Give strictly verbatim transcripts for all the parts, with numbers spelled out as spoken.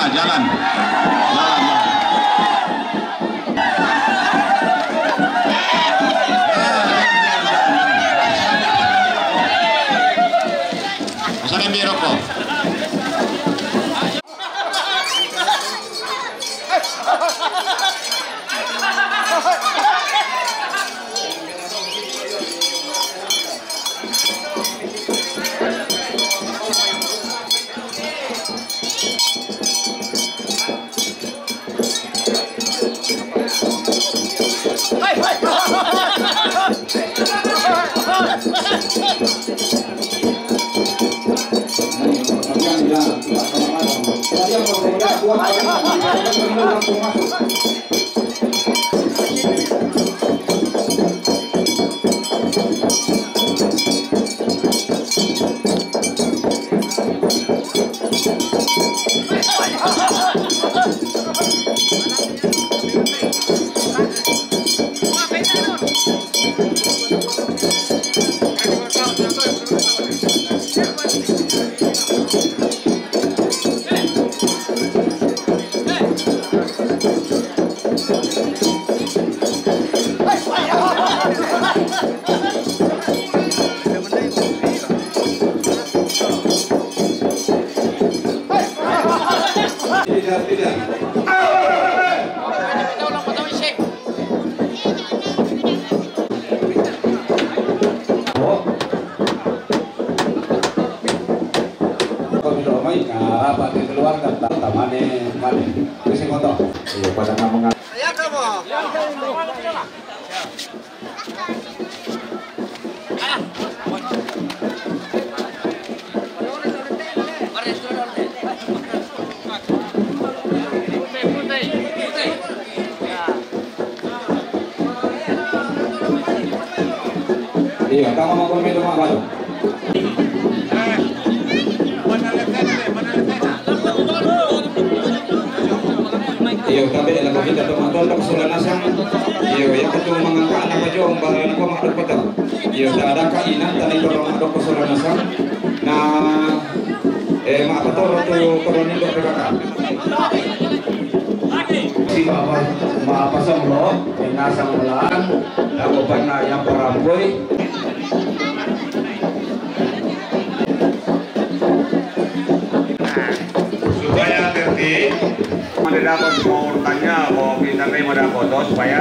Jalan. Jalan, jalan. Usah ambil rokok. Tidak, tidak. Kau tidak main, nah, rapat dikeluarkan, tak, tak mana, mana. Bisa ngotot. Iya, pada nggak mengal- Iya, kamu mau komen rumah baru. Iyo, tapi lagu kita tu mak tondok Sulanasang. Iyo, yang tu mangangkat anak bajong, baru yang kau mak tondok. Iyo, tak ada kak inan tadi kalau mak tondok Sulanasang. Nah, eh, mak apa tu tu kalau ni dok P K K. Si mak apa, mak apa song lo, ina sang lo, aku pernah yang perambui. Supaya tertib, ada dapat semua urutannya, mau kita terima dapat foto supaya.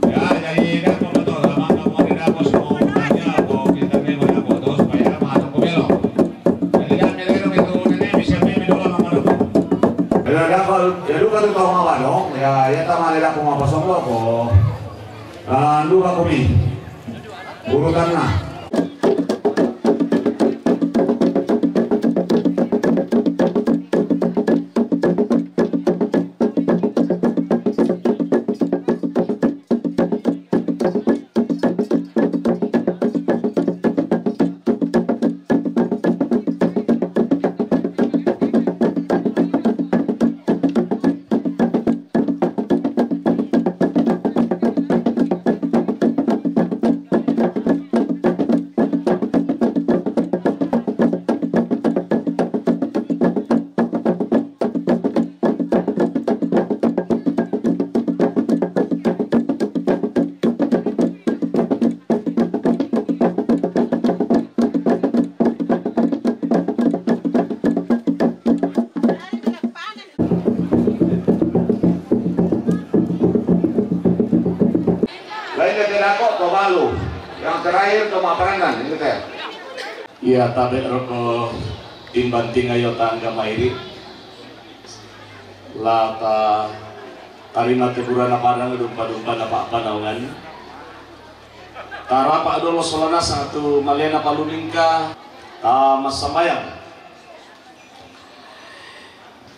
Ya, jadi dah foto, abang kamu ada dapat semua urutannya, mau kita terima dapat foto supaya masuk ke belok. Jadi jangan melero itu nenek bisa main doang sama lu. Ya, dah, kalau ya, lu kan tahu apa dong? Ya, ya, tak mana dah, aku mau pasang lo, kok. Ah, lu aku nih. Urutan lah. Lain kata nakok ko balu. Yang terakhir ko maparangan, ini teh. Iya, tabe roko timbanting ayo tangga mairi. Lata tarima teguran apa adang dumpa-dumpa napa panaungan. Tarapa dolo solana satu maliana paluningka ta masambayang.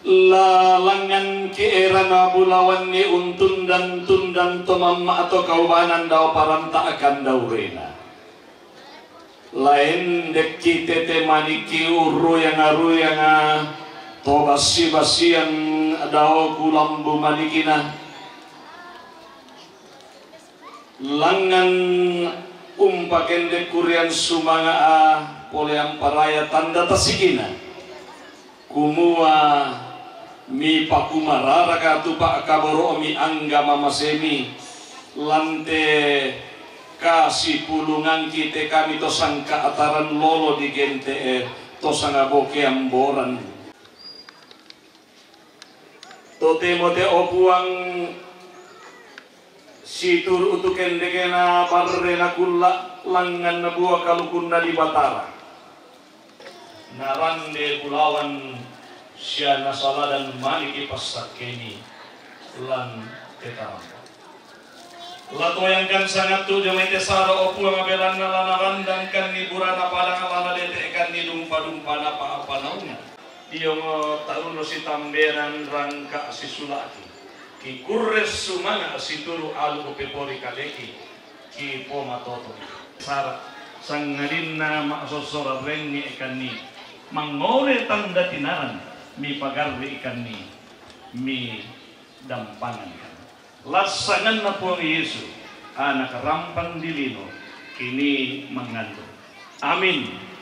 Lalangan ki erana bulawan ni untundang-tundang to mamma atau kaubanan dau paranta akan daurena. Lain dekki tete maniki uruyanga-ruyanga To bassi-bassian daoku lambu manikina, langngan umpakendek kurian sumanga'a polean paraya tanda tasikina, kumua mipakumararaka tu pa'kaboro'mi angga mamasemi, lan te kasipulungangki te kami to sangka'ataran lolo digente'e to sangabokean boran. Totemo te, o Puang, situru' tu kendekena barre nakulla' langngan nabua kalukunna di Batara. Narande kulawan sia nasaladan maniki passakkemi lan te taramba. La toyangkan sangattu dio mai te sara, o Puang, belanna la narandangkanni burana padang, la nadete'kanni dumpa-dumpana pa'panaungan. Dio ngo taruno sitambenan rangka sisula'ki. Kikurre sumanga' situru' alu kupepori kaleki, kipomatoto. Sara, sangadinna ma'sossola rengnge'kanni, mangngole tanda tinaran mipagarri'kanni, midampangankan. Lassanganna Puang Yesu, Anaka rampang di lino, kini mangngandung. Amin.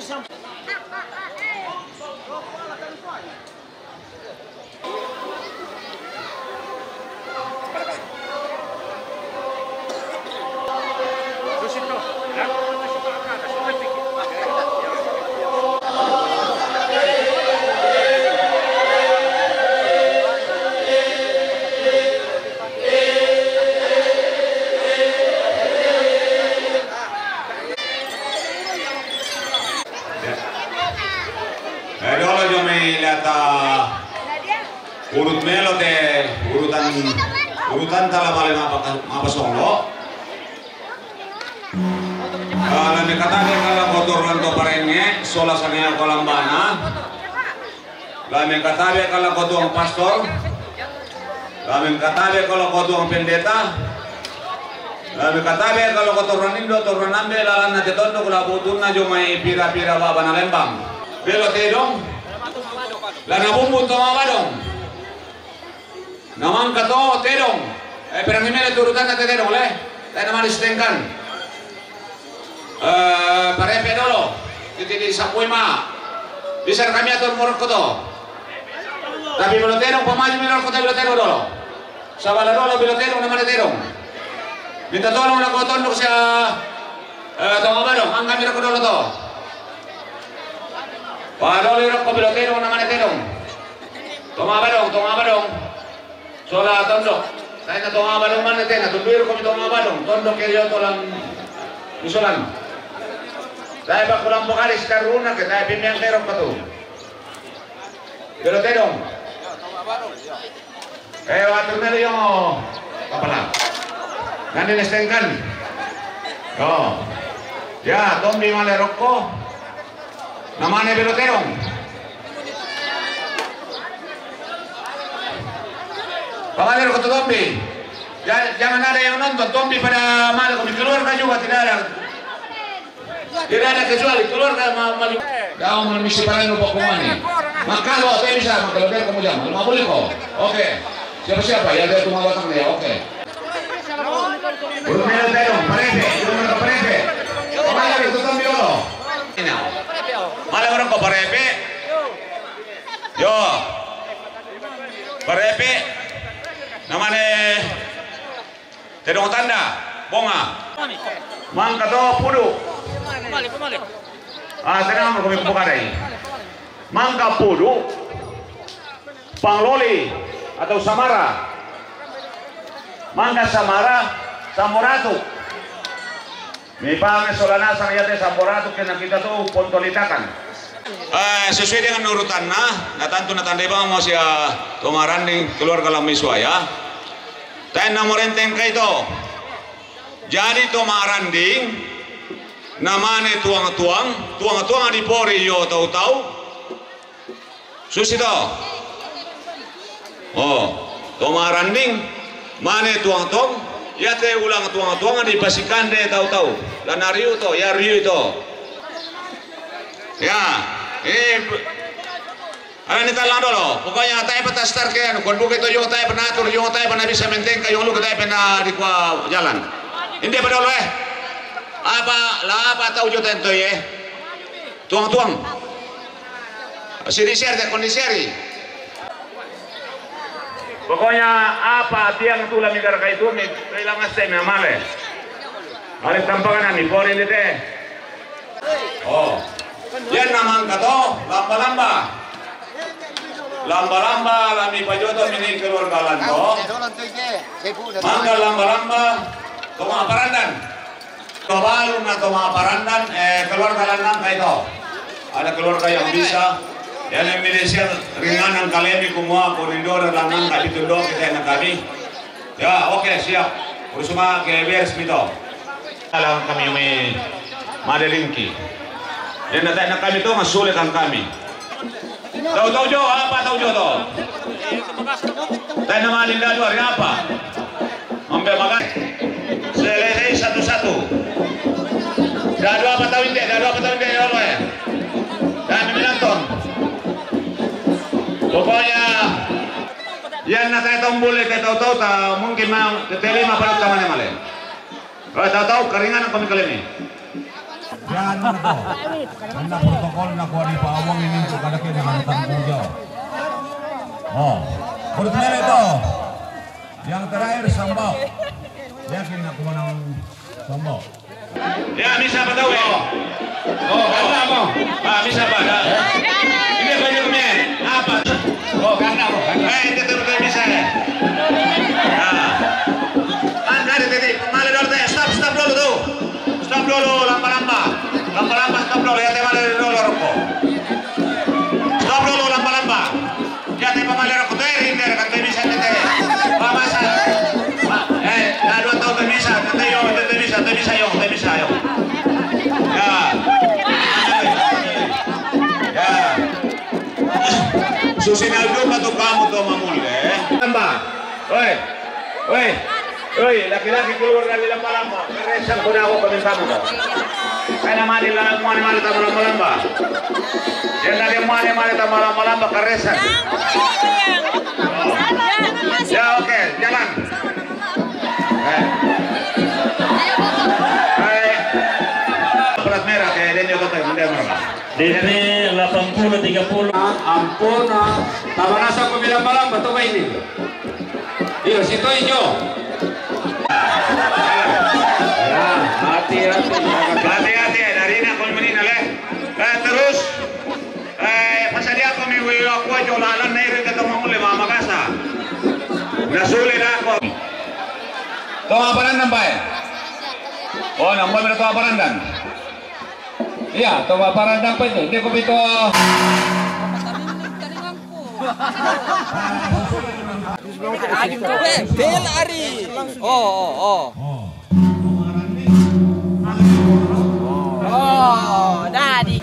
Eh, dolo jo mai lata urut melo te urutan, urutan tala bale mapa, mapa songlo. Ah, lame katabe kala kotor lanto parenge, sola sange kolambana. Lame katabe kala kotuang pastor. Lame katabe kala kotuang pendeta. Lame katabe kala kotor nindo, tor nambe lalan na te tondo kula butun na jo mai pira-pira baba na lembang. Belo tedong. Lana bumbu toma badong. Namang kato tedong. Eh, perang ini le turutan na te tedong le. Tena manis tengkan. Eh, parepe dolo. Titi di sapui ma. Bisa kami atur morok koto. Tapi belo tedong pamaju mi lor koto belo tedong dolo. Sabala dolo belo tedong namane tedong. Minta tolong lako tondok sia, eh, toma badong, angka mi lor koto dolo to. Padolo lor ko belo tedong namane tedong. Toma badong, toma badong. Sola tondok. Taina toma badong mana tena, tundui ko toma badong. Tondok ke yo tolang isolan. Tae pa kulang pokali sitaruna ke tae pimiang kerok patu. Belo tedong. Eh, watur melo yo. Kapala. Nani nestengkan. Yo. Ya, tombi male rokko. Namane belo tedong. Pamale rokko to tombi. Ja-, jangan ada yang nonton, tombi pada male, kami keluarga juga tidak ada. Tidak ada kecuali keluarga ma-, maju. Kau mau misi paling lupa kumani. Makalo, saya bisa, makalo dia kamu jangan. Mau boleh kok. Oke. Siapa-siapa ya, dia cuma batang dia. Oke. Belum ada tedong, parepe, belum ada parepe. Mana itu tombi dolo. Ini. Mana orang kok parepe? Yo. Parepe. Namane tedong tanda, bonga. Mangka to pudu. Ah, tenang, kami buka dai. Mangka pudu. Pangloli atau samara. Mangka samara, samboratu. Mi pame sola nasang yate samboratu kena kita tu pontolitakan. Eh, sesuai dengan urutanna, na tantu na tandai bang mo sia tomaranding keluarga lami suaya. Taen na morenteng kaito. Jadi tomaranding, namane tuang-tuang, tuang-tuang di pori yo tau-tau. Susi to. Oh, tomaranding, mane tuang-tuang, yate ulang tuang-tuang di pasikande tau-tau. Lana riu to, ya riu to. Ya, eh, Ala ni talang dolo. Pokoknya tae pa tastar ke anu, kon buke to yo tae pa natur, yo tae pa na bisa menteng ka yo lu tae pa na di kua jalan. Inde pa dolo eh. Apa la apa tau jo tento ye. Tuang-tuang. Sini share de kondisi hari. Pokoknya apa tiang tula mi garaka itu mi kehilangan saya mi amale. Ale tampangan ami pori de te. Oh. Yan na mangka to, lamba-lamba. Lamba-lamba, lami pajoto mini keluarga lanto. Mangka lamba-lamba, toma parandan. Kabalu na toma parandan, eh, keluarga lanang kaito. Ada keluarga yang bisa. Yan na Malaysia ringan ang kalemi kumua, kunindo, lanang, kabitundo, kita na kami. Ya, oke, siap. Urus ma ke beres mito. Alang kami mai madelingki. Dia na tae na kami to, masule kan kami. Tau-tau jo, apa tau jo to? Tae na maling dadu hari apa? Mampe makan. Selesai satu-satu. Dadu apa tau inte, dadu apa tau inte, ya Allah, ya. Dan menonton. Pokoknya Yan na tae tau mbule tae tau tau ta mungkin ma te tele ma palut tamane male. Tae tau tau karingan ko mi kalemi. Yan na to. Yan na protokol na kuha ni Pawang ini untuk kada kena ano tanggung jawab. Oh, pertama itu. Yang terakhir Sambau. Yakin aku menang Sambau. Ya, misa apa tahu ya? Oh, apa, apa? Ah, misa apa? Dah. Ini banyak punya. Apa? Oh, karena apa? Karena. Eh, itu betul misa ya. Nah. Angkat itu tadi. Kembali dulu teh. Stop, stop dulu tuh. Stop dulu, lamba-lamba. Lamba-lamba, stop dulu. Ya, tema dari dulu rokok. Stop dulu, lamba-lamba. Ya, tema dari rokok. Tuh, ini dari kan bisa tete. Mama sa. Eh, nah, dua tahun tak bisa. Tete yo, tete bisa, tete bisa yo, tete bisa yo. Ya. Ya. Susi naldo pa tu kamu tu mamule, eh. Lamba. Oi. Oi. Oi, laki-laki keluar dari lamba-lamba. Karesan ko na ako paminta mo ko. Kaya naman nila nagmuha ni Malita mo lamba-lamba. Yan na yung muha ni Malita mo lamba-lamba, karesan. Ya, oke, jalan. Eh. Eh. Plat merah, kaya din yung kapag, hindi mo naman. D P delapan puluh tiga puluh. Ampun, ah. Tabanasa ko bilang malam, betul ba ini? Iyo, situ ijo. Ya, hati-hati. Hati-hati, eh, dari na ko menina, le. Eh, terus, eh, pasadia ko mi wiyo ako, jo lalan na iri ka tumangul, lima makasa. Nasuli na ako. Ito, aparan na ba, eh? Oh, nang ba, ito, aparan dan? Iya, to ba para dapat itu. Hindi ko bito. Bel ari. Oh, oh, oh. Oh, dadi.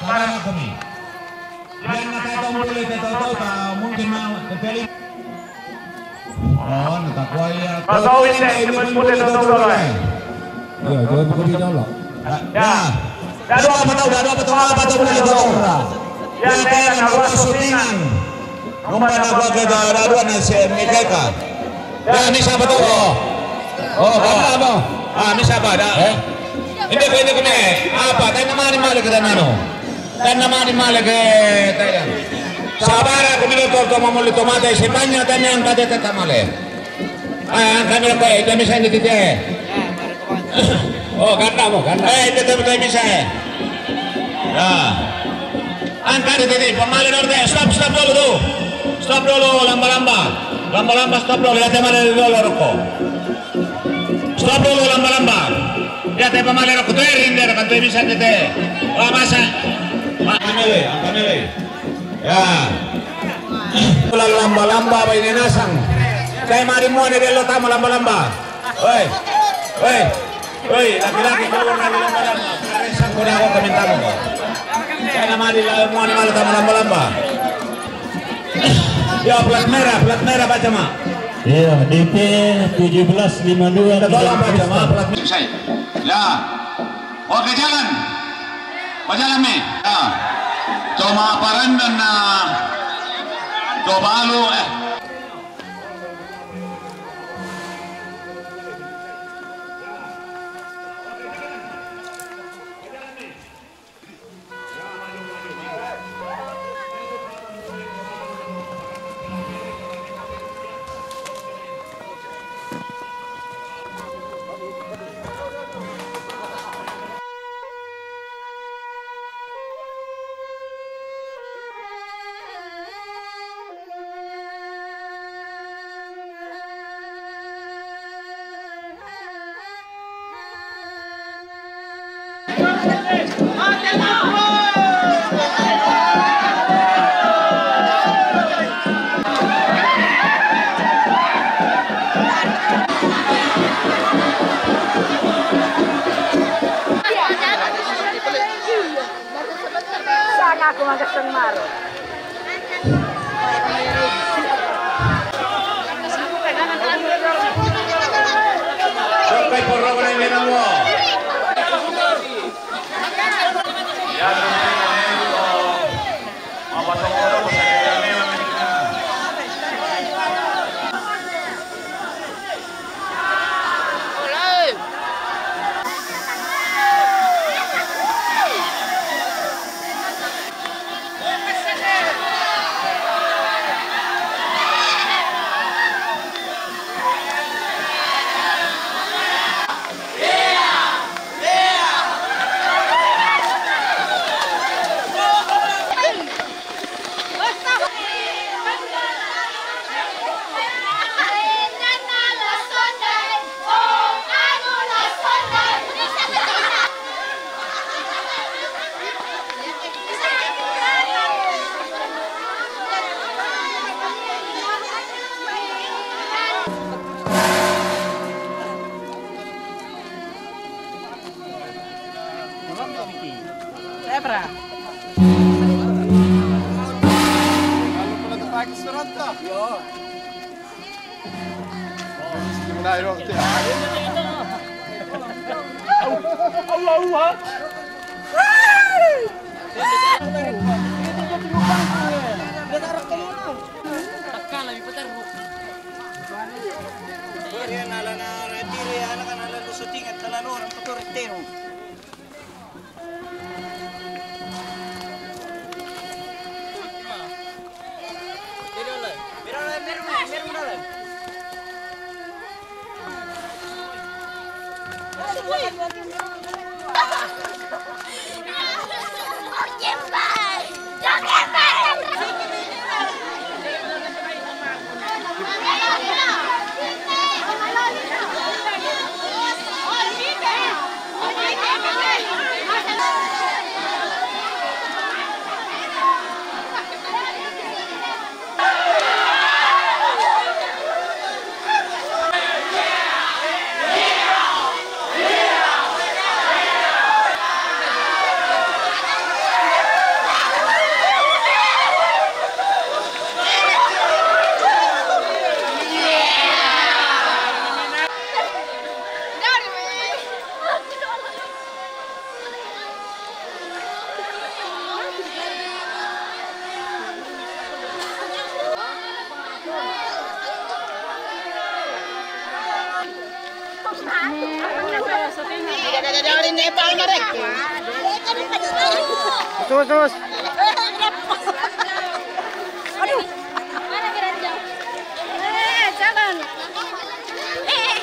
Para kami. Yan na tayo ang muli, tayo, tayo, ta, mungkin ma-, kaya-, oh, natakuha yan. Pagawin na, hindi mo puli, tayo, tayo, tayo. Ya, jawab ko din lang. Ya. Dado pa to, dado pa to, dado pa to, dado pa to. Yan, yan, yan, yan, yan, yan. Nung ba na ba ka, dado na si Mikeka? Yan, misa pa to, oh. Oh, oh. Ah, misa pa, da. Eh? Hindi ko, hindi ko na eh. Apa, tayo naman ni Malik ka na, no? Tayo naman ni Malik, eh, tayo. Sabara, kung minuto, tumamuli, tumatay, si Panya, tayo niyang kate, tatamali. Ah, ang kamera ko, eh, ito, misa, hindi, titi, eh. Oh, ganda mo, ganda. Eh, ito, ito, ito, misa, eh. Ah. Ang kate, titi, pamali, norte, stop, stop, dulu, tu. Stop dulu, lamba-lamba. Lamba-lamba, stop dulu, ya, te mali, dulu, roko. Stop dulu, lamba-lamba. Ya, te pamali, roko, tu, eh, rinde, roko, tu, eh, misa, titi. Wah, masa. Ang kamera, ang kamera. Ya. Lamba-lamba ba ini nasang. Kai mari mo ni delo tamu lamba-lamba. Oi. Oi. Oi, laki-laki keluar lagi lamba-lamba. Resang ko na ko kami tamu ko. Kai na mari la mo ni malu tamu lamba-lamba. Ya, plat merah, plat merah baca ma. Iya, D P tujuh belas lima dua. Kita tolong baca ma, plat merah. Saya. Ya. Oke, jalan. Pajalan mi. Ya. Cuma parandan na coba lu eh. Sanga aku makan sengmar. Zebra. Allahu Akbar. Takkan lebih petar, Bu. Diri ana la na, diri ana kan ana lu syuting, telan orang petur tenu. Terus, terus. Aduh. Eh, jalan. Eh.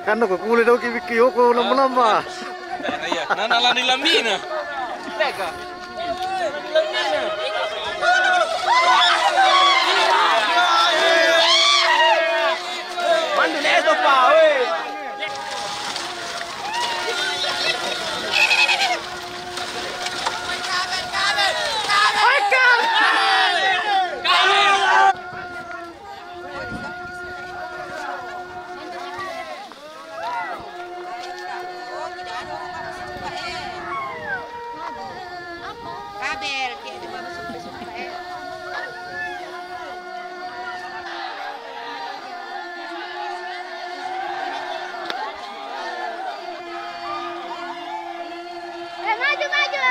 Kana ko kule dau ki wiki oko lama-lama. Nana lani lamina. Mandu neto pa, we. Kabel, kayak itu bagus, sumpah-sumpah, eh. Eh, maju, maju.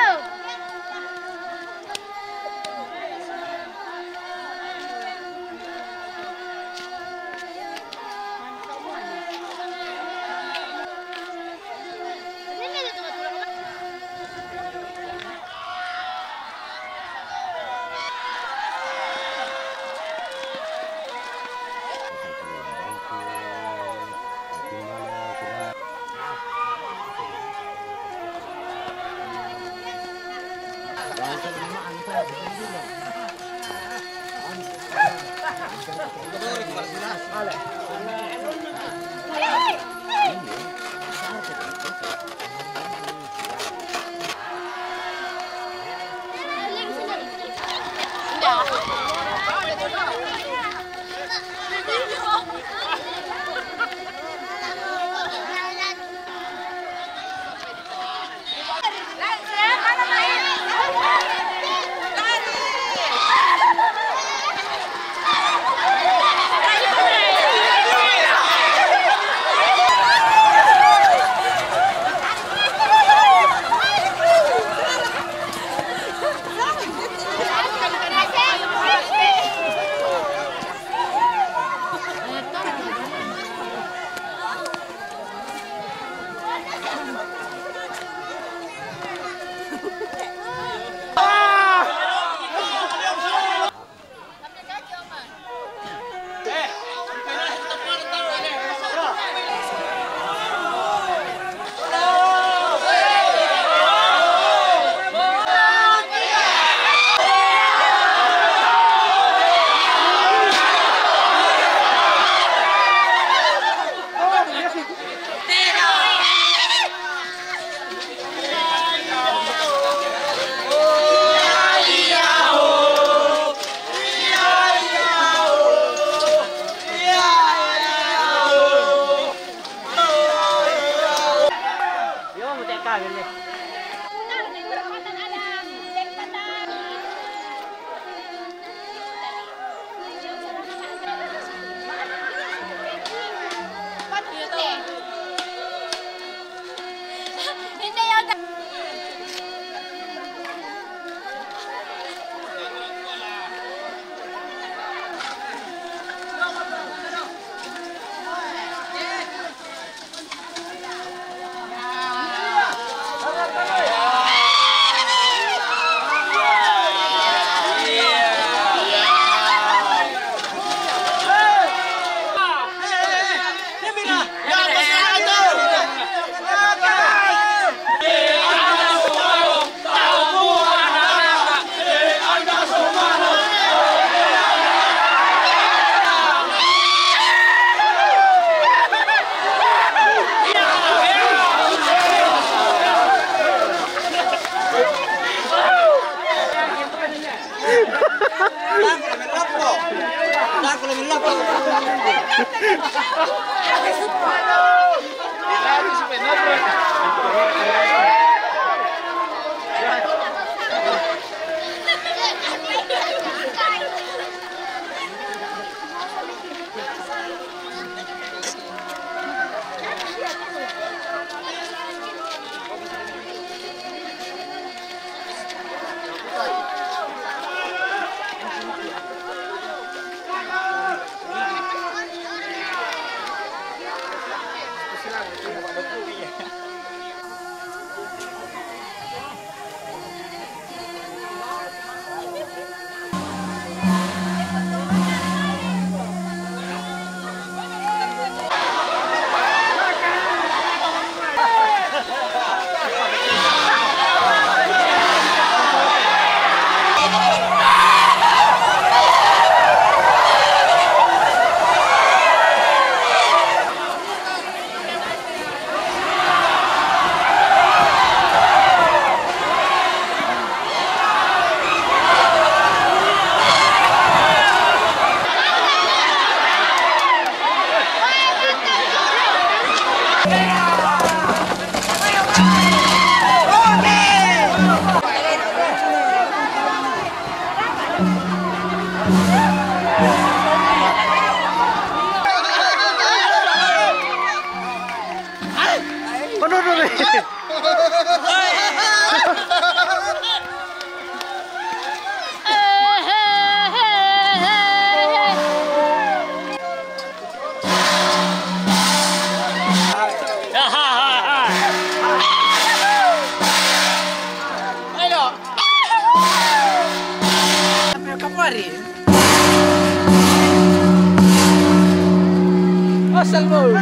Salmo.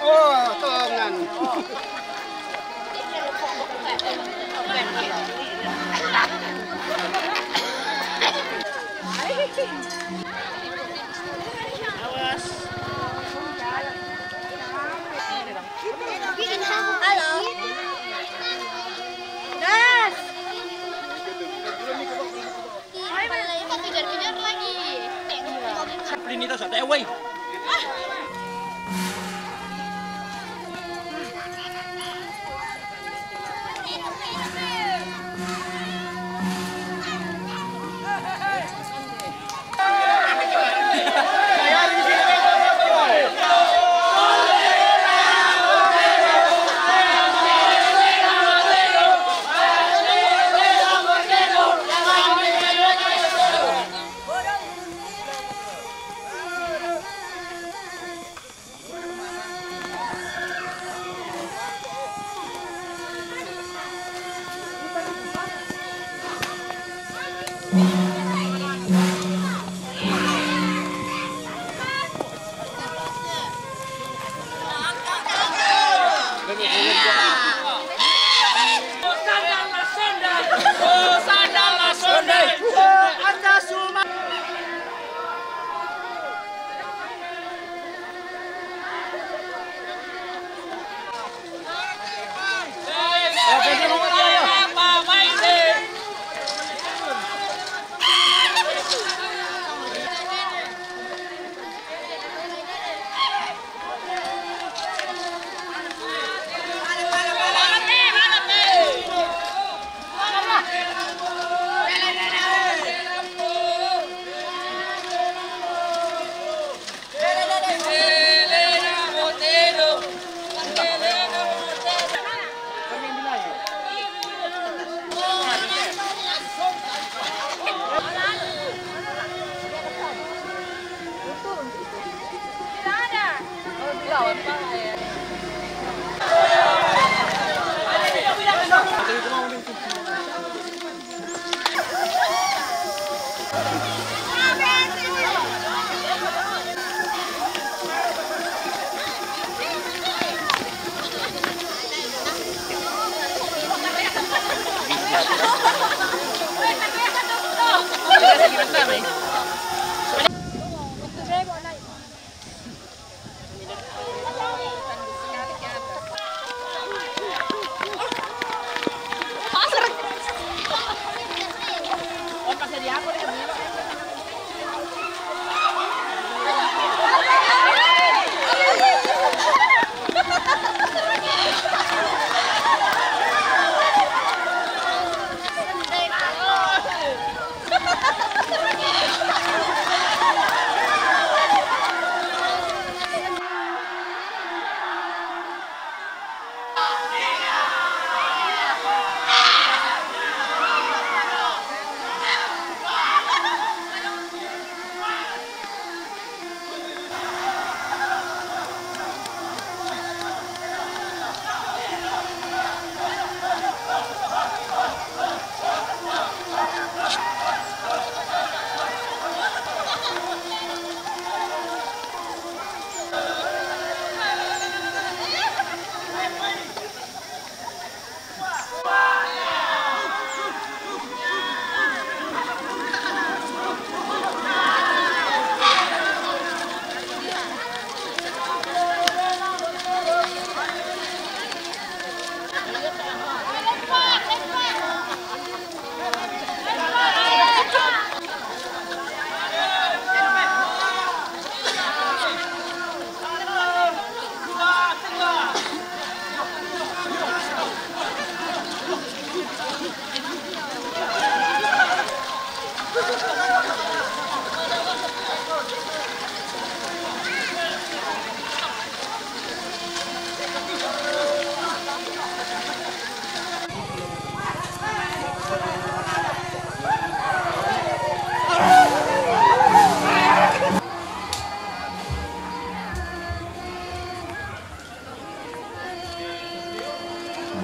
Oh, tongan. Awas. Halo. Gas. Ih, malah yang kejar-kejar lagi. Ini tas ada, woi.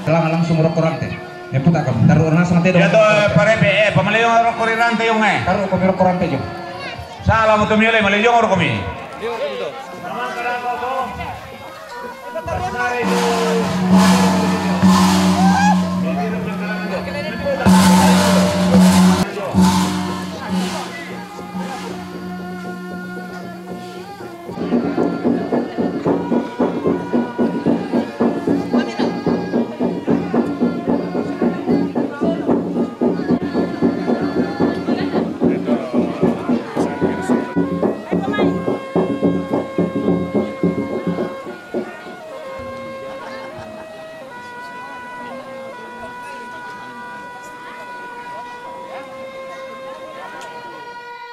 Telah langsung rokok rantai. Yang Taru' na sa' mate do. Iya to, eh, pare pe, eh, pamaleong ro' ko ri rante, Jong, eh. Taru' ko mi ro' ko rante, Jong. Sala mo to mi ole, maleong ro' ko mi.